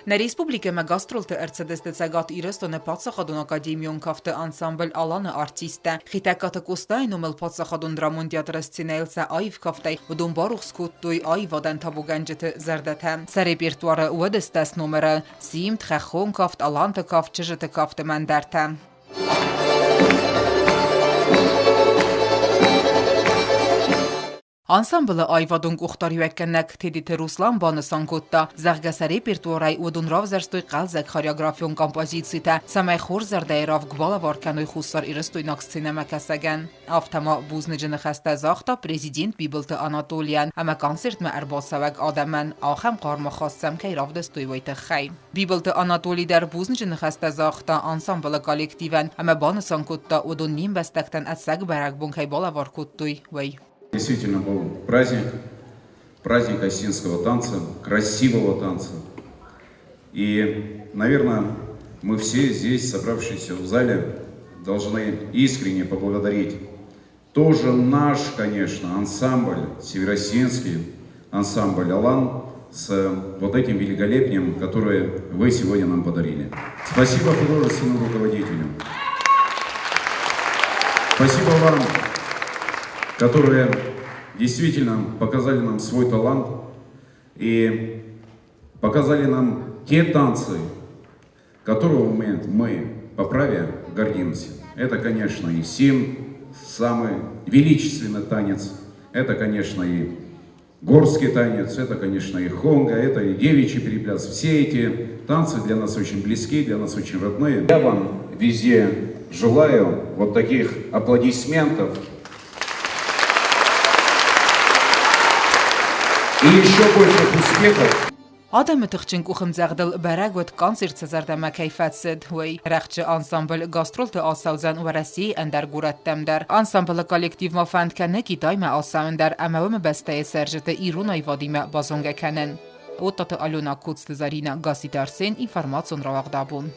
Нӕ республикӕмӕ гастролты ӕрцыдысты Цӕгат Ирыстоны паддзахадон академион кафты ансамбль «Алан-ы» артисттӕ. Хетӕгкаты Къостайы номыл паддзахадон драмон театры сценӕйыл сӕ аив кафтӕй уыдон барухс кодтой аивадӕн табугӕнджыты зӕрдӕтӕ. Сӕ репертуары уӕд стӕс номеры «Симд», «Хӕххон кафт», «Аланты кафт», «Чызджыты кафт» ӕмӕ ӕндӕртӕ. Ансамблы аивадон къухдариуӕггӕнӕг Тедеты Руслан банысан кодта, зӕгъгӕ сӕ репертуарӕй уыдон равзӕрстой хъӕлдзӕг хореографион композицитӕ, цӕмӕй хорз зӕрдӕйы равг балӕвар кӕной хуссарирыстойнаг сценӕмӕкӕсӕгӕн. Афтӕ ма бузныджы ныхӕстӕ загъта президент Бибылты Анатолийӕн ӕмӕ концертмӕ ӕрбацӕуӕг адӕмӕн ахӕм хъарм ахаст сӕм кӕй равдыстой, уый тыххӕй. Бибылты Анатоли дӕр бузныджы ныхӕстӕ загъта ансамблы коллективӕн ӕмӕ банысан кодта, уыдон не мбӕстӕгтӕн ӕцӕг бӕрӕгбон кӕй балӕвар кодтой, уый. Действительно был праздник, праздник осетинского танца, красивого танца. И, наверное, мы все здесь, собравшиеся в зале, должны искренне поблагодарить тоже наш, конечно, ансамбль, северосинский ансамбль «Алан» с вот этим великолепием, которое вы сегодня нам подарили. Спасибо художественному руководителю. Спасибо вам, которые действительно показали нам свой талант и показали нам те танцы, которого мы по праве гордимся. Это, конечно, и Сим, самый величественный танец. Это, конечно, и горский танец, это, конечно, и хонга, это и девичий перепляс. Все эти танцы для нас очень близки, для нас очень родные. Я вам везде желаю вот таких аплодисментов и еще больших успехов. Адӕмы тыхджын къухӕмдзӕгъдыл бӕрӕг уыд, концерт сӕ зӕрдӕмӕ кӕй фӕцыд, уый. Рӕхджы ансамбль гастролты ацӕудзӕн Уӕрӕсейы ӕндӕр горӕттӕм дӕр. Ансамблы коллектив ма фӕнд кӕны Китаймӕ ацӕуын дӕр ӕмӕ уымы бӕстӕйы цӕрджыты ирон аивадимӕ базонгӕ кӕнын. Оттаты Алена, Коцты Заринӕ, Гасситы Арсен, информацион рауагъд абон.